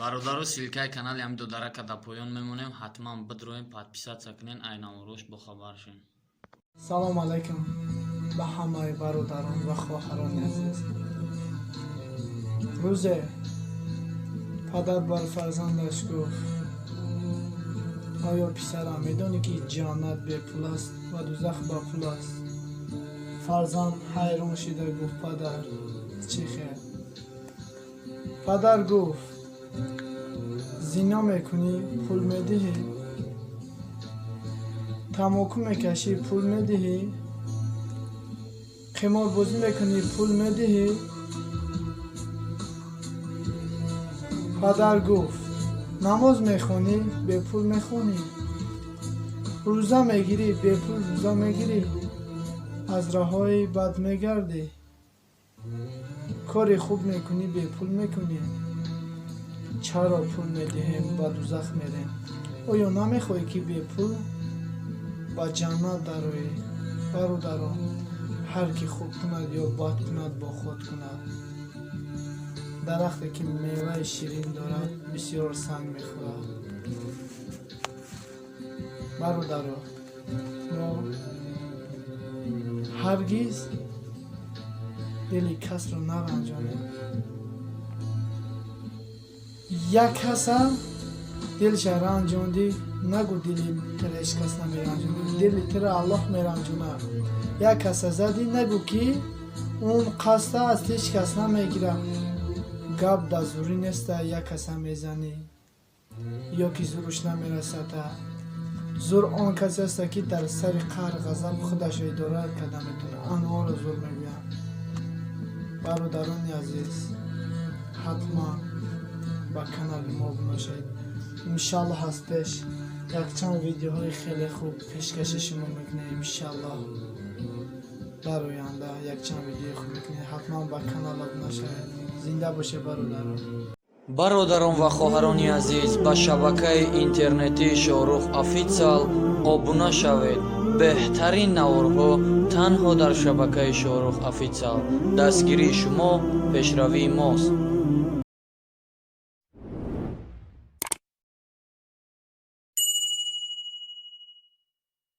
Бародаро, ссылкаи канали ҳами додарака дар поён мемонем, ҳатман бидроем, подписаться кунен, айнаворош бохабар шен. Салом алайкум ба ҳамаи бародарон ва хоҳарони азиз. Рӯзе падар бар фарзандаш гуфт: «Оё, писарам, медонӣ, ки ҷаннат бепул аст ва дузах ба пул аст?» Фарзанд ҳайрон шида гуфт: «Падар, чӣ хел?» Падар гуфт: «Зино мекунӣ, пул медиҳӣ, тамоку мекашӣ, пул медиҳӣ, қиморбозӣ мекунӣ, пул медиҳӣ». Падар гуфт: «Намоз мехонӣ, бепул мехонӣ, рӯза мегирӣ, бепул рӯза мегирӣ, аз роҳҳои бад мегардӣ, кори хуб мекунӣ, бепул мекунӣ. Чаро пул медиҳем, ба дузах мерем? Оё намехоҳӣ, ки бепул ба ҷаннат дароӣ?» Бародарон, ҳар ки хуб кунад ё бад кунад, бо худ кунад. Дарахте ки меваи ширин дорад, бисёр санг мехӯрад. Бародаро, мо ҳаргиз дили касро наранҷонем. Як каса дилша ранҷондӣ, нагӯ дили тира ҳеҷ кас намеранҷонад, дили тира Аллоҳ меранҷонад. Як каса задӣ, нагӯ, ки он қасда аз ҳеҷ кас намегирад. Гап дар зурӣ неста, як каса мезанӣ ё ки зуруш намерасада. Зур он касе аста, ки дар сари қаҳр, ғазаб худашро идора карда метавонад, анворо зур мегӯянд. Бародарони азиз, ҳатман ба канали мо обуна шавед. Иншаллоҳ, аз пеш якчанд видеоҳои хеле хуб пешкаши шумо мекунем. Иншаллоҳ, дар оянда якчанд видеои хуб мекунем. Ҳатман ба канал обуна шавед. Зинда бошед, бародарон. Бародарон ва хоҳарони азиз, ба шабакаи интернетии Шоҳрух Офитсиал обуна шавед. Беҳтарин наворҳо танҳо дар шабакаи Шоҳрух Офитсиал. Дастгирии шумо пешравии мост.